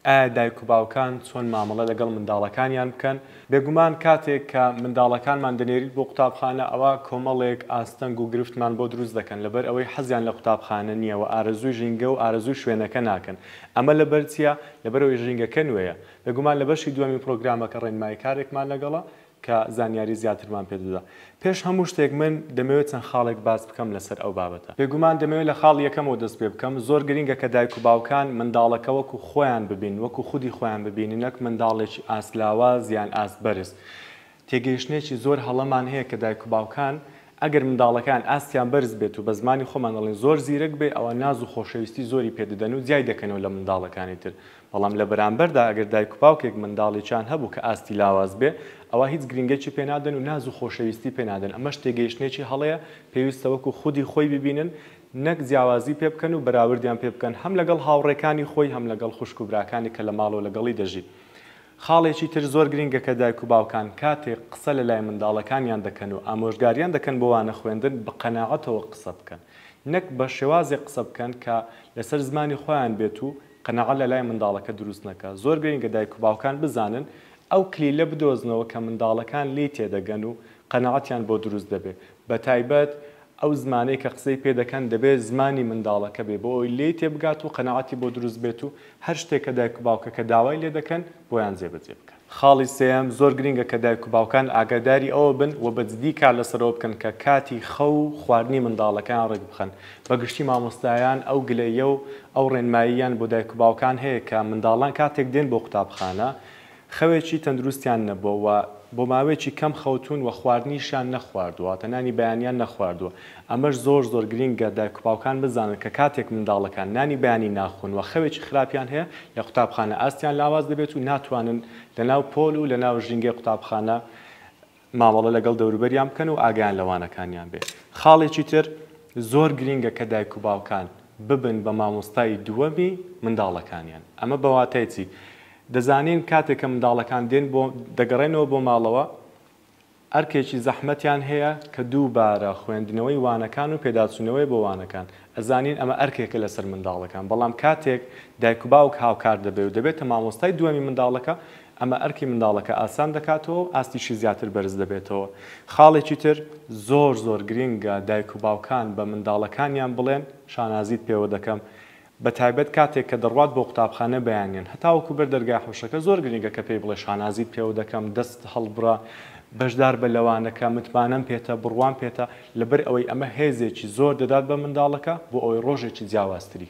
ئایا دایک و باوکان چۆن مامەڵە لەگەڵ منداڵەکانیان بکەن؟ بێگومان کاتێک کە منداڵەکانمان دەنێریت بۆ قوتابخانە ئەوا کۆمەڵێک ئاستەنگ و گرفتمان بۆ دروست دەکەن لەبەر ئەوەی حەزیان لە قوتابخانە نییە و ئارەزووی ژینگە و ئارەزووی شوێنەکە ناکەن. ئەمە لەبەر چییە؟ لەبەرئەوەی ژینگەکە نوێیە. بێگومان لە بەشی دووەمی پرۆگرامەکە ڕێنماییکارێکمان لەگەڵە کە زانیاری زیاترمان پێ دەدا. پێش هەموو شتێک من دەمەوێت چەند خاڵێک باس بکەم لەسەر ئەو بابەتە. بێگومان دەمەوێت لە خاڵی یەکەمەوە دەست پێ بکەم، زۆر گرینگە کە دایک و باوکان منداڵەکە وەکو خۆیان ببین، وەکو خودی خۆیان ببینن نەک منداڵێکی ئاست لاواز یان ئاست بەرز. تێگەیشتنێکی زۆر هەڵەمان هەیە کە دایک و باوکان ئەگەر منداڵەکەیان ئاستیان بەرز بێت و بە زمانی خۆمان دەڵێن زۆر زیرەک بێ ئەوا ناز و خۆشەویستی زۆری پێ دەدەن و جیای دەکەنەوە لە منداڵەکانی تر بەڵام لە بەرامبەردا ئەگەر دایک و باوکێک منداڵێکیان هەبوو کە ئاستی لاواز بێ ئەوا هیچ گرینگێکی پێ نادەن و ناز و خۆشەویستی پێ نادەن ئەمەش تێگەیشتنێکی هەڵەیە پێویستە وەکو خودی خۆی ببینن نەک جیاوازی پێ بکەن و بەراوردیان پێ بکەن هەم لەگەڵ هاوڕێکانی خۆی هەم لەگەڵ خوشک و براکانی کە لە ماڵەوە لەگەڵی دەژی. خاڵێکی تر زۆر گرینگە کە دایک و باوکان کاتێک قسە لە لای منداڵەکانیان دەکەن و ئامۆژگاریان دەکەن بۆ وانە خوێندن بە قەناعەتەوە قسە بکەن نەک بە شێوازێک قسە بکەن کە لەسەر زمانی خۆیان بێت و قەناعەت لە لای منداڵەکە دروست نەکا زۆر گرینگە دایک و باوکان بزانن ئەو کلیلە بدۆزنەوە کە منداڵەکان لێی تێدەگەن و قەناعەتیان بۆ دروست دەبێ بەتایبەت ئەو زمانەی کە قسەی پێ دەکەن دەبێت زمانی منداڵەکە بێ بۆ ئەوەی لێی تێبگات و قەناعەتی بۆ دروست بێت و هەر شتێک کە دایک و باوکەکە داوای لێ دەکەن بۆیان جێبەجێ بکەن. خاڵی سێیەم، زۆر گرینگە کە دایک و باوکان ئاگاداری ئەوە بن و بە جدی کار لەسەر ئەوە بکەن کە کاتی خەو و خواردنی منداڵەکەیان ڕێک بخەن. بە گشتی مامۆستایان ئەو گلەییە و ئەو ڕێنماییان بۆ دایک و باوکان هەیە کە منداڵان کاتێک دێن بۆ قوتابخانە خەوێکی تەندروستیان نەبووە و بۆ ماوەیەکی کەم خەوتوون و خواردنیشیان نەخواردووە واتە نانی بەیانیان نەخواردووە ئەمەش زۆر زۆر گرینگە دایک و باوکان بزانن کە کاتێک منداڵەکان نانی بەیانی ناخۆن و خەوێکی خراپیان هەیە لە قوتابخانە ئاستیان لاواز دەبێت و ناتوانن لەناو پۆل و لەناو ژینگەی قوتابخانە مامەڵە لەگەڵ دەوروبەریان بکەن و ئاگایان لە وانەکانیان بێ. خاڵێکی تر زۆر گرینگە کە دایک و باوکان ببن بە مامۆستای دووەمی منداڵەکانیان. ئەمە بە واتای چی؟ دەزانین کاتێک کە منداڵەکان دێن بۆ دەگەڕێنەوە بۆ ماڵەوە ئەرکێکی زەحمەتیان هەیە کە دووبارە خوێندنەوەی وانەکان و پێداچوونەوەی بۆ وانەکان. ئەزانین ئەمە ئەرکێکە لەسەر منداڵەکان بەڵام کاتێک دایک و باوک هاوکار دەبێ و دەبێتە مامۆستای دووەمی منداڵەکە ئەمە ئەرکی منداڵەکە ئاسان دەکاتەوە و ئاستیشی زیاتر بەرز دەبێتەوە. خاڵێکی تر زۆر زۆر گرینگە دایک و باوکان بە منداڵەکانیان بڵێن شانازیت پێوە دەکەم بە تایبەت کاتێک کە دەڕوات بۆ قوتابخانە بەیانیان هەتاوەکو بەر دەرگای حەوشەکە زۆر گرینگە کە پێی بڵێ شانازیت پێوە دەکەم دەستت هەڵبڕە بەشدار بە لەوانەکە متمانەم پێتە بڕوام پێتە لەبەر ئەوەی ئەمە هێزێکی زۆر دەدات بە منداڵەکە بۆ ئەوەی ڕۆژێکی جیاوازتری.